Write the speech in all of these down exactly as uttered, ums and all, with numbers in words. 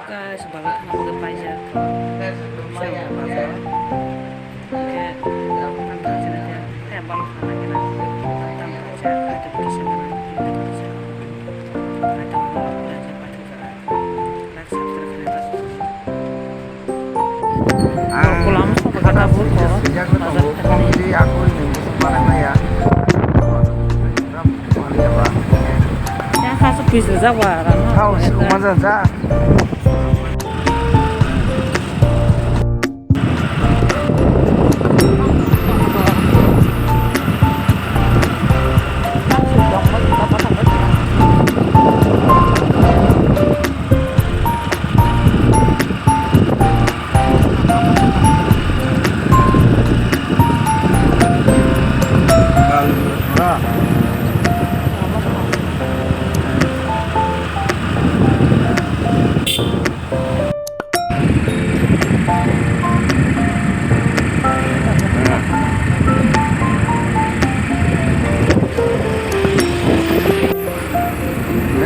Guys, balo thangna bagwi paijak. Siyang bazar. Hwnkhe, ang thangsinai khe, khe balo thangna khe na. Tang paijak, kaitor kisa mana, kaitor kisa. Kaitor kisa, kaitor kisa. Ang Kulam sa kata buko. Sijak na tongo, comedy aku ini musuh mana ya. Yang kaso pis jak wa rano. Kau si kuma ja.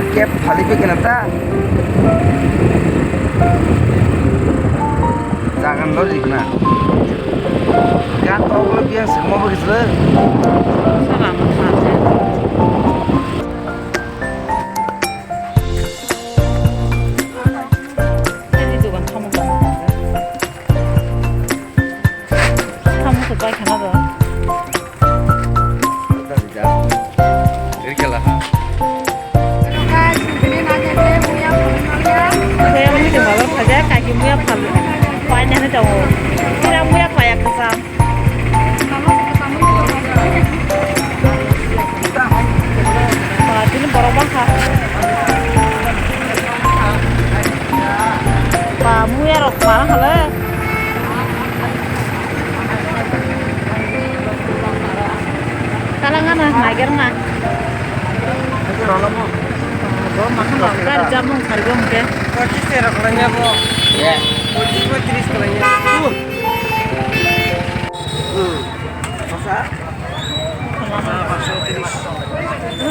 Kep phali pe kena ta. Jagan lo jikna. Gan to ulo biang sengmo bo kisle. Salam. Tamo se pai khana do. Khe muitu malo khaja, kaki muya phalu. Pai nene tongo. Kira muya paya khasam. Ba, tini borok bangkha. Ba, muya rok ma hale. Kalangana, naigerna. Bo makham rok gari jamung sargo hwnkhe. Pochis tero kalanya bo. Pochis bo tris kalanya.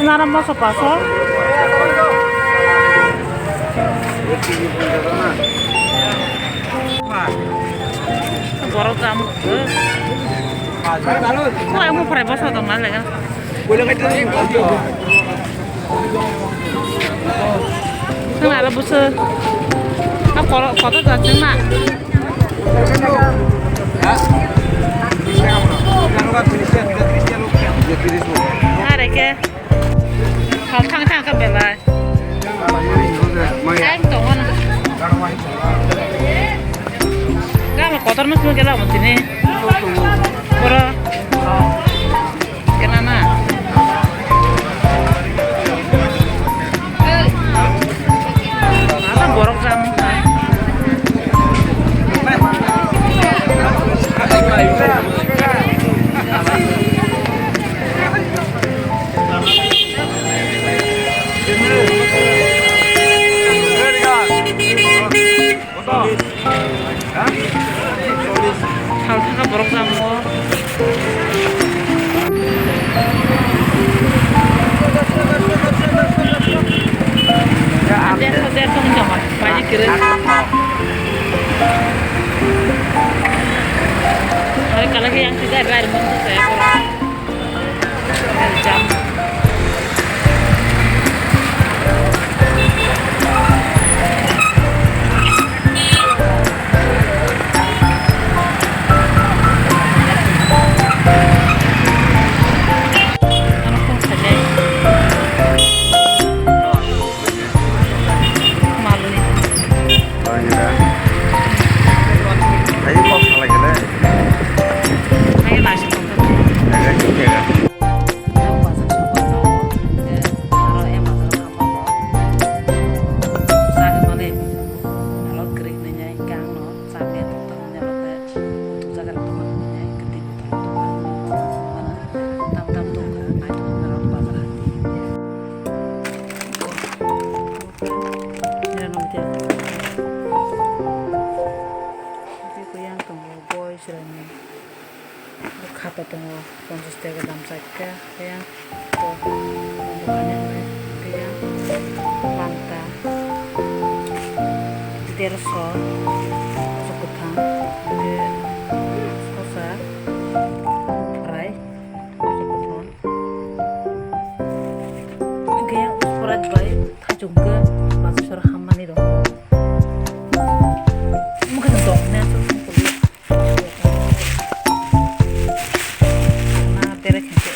Nara moso paso. Borok jam. Ko ang muprai boso dong na lega. Nang ala busu. A koro koto jachung na. Are ke. Hal thang thang ka belai. Time tongo na. Gama kotor mas mo gela mo tini. Boro. Kenana? Masa borok jam. Sal thangkha borok jamo. Derso, derso wng tongkha, baji kwrwi. Aro kala khe yang sijak rai rwmani bwskango. Ayo, kok salah gila. Ayo, nasi. Jaga sini ya. Yang bazar sokha no, eh, aro yang bazar khamao. Sari mane, alo krik nanya ikan no, sambil tonton nanya lo ke, untuk jaga tonton nanya ikan di tonton. Mana, tam tam tongkha, ayo, aro bazar hati. Yang tongo, boy, sirani. Khata tongo ponchash taka dam chaita, kaya to, kaya panta, Terso, koso kwthang, hwnkhe sosa, fry, koso kwthang. Hwnkhe yang usporat bai thaichuk hwnkhe bachusaro hammani rw. Omo khe chwng tongmani aswk tongkoli. Na tere khengkhe.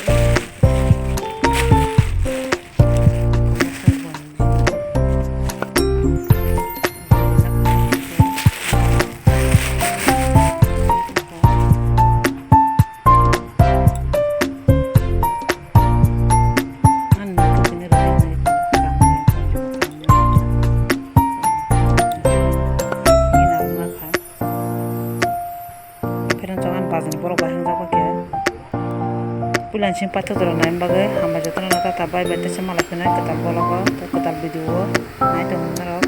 Ani nokni rwmani tangwi tangwi tangwi. Ina wngkha. Pherang chok ani bajani borok bai hamjak khe. Puila simi paithak jora naina bagwi hambai jotono tata bye bye tei se malai phina kwtal vlog o tei kwtal video o nai tongmani norok.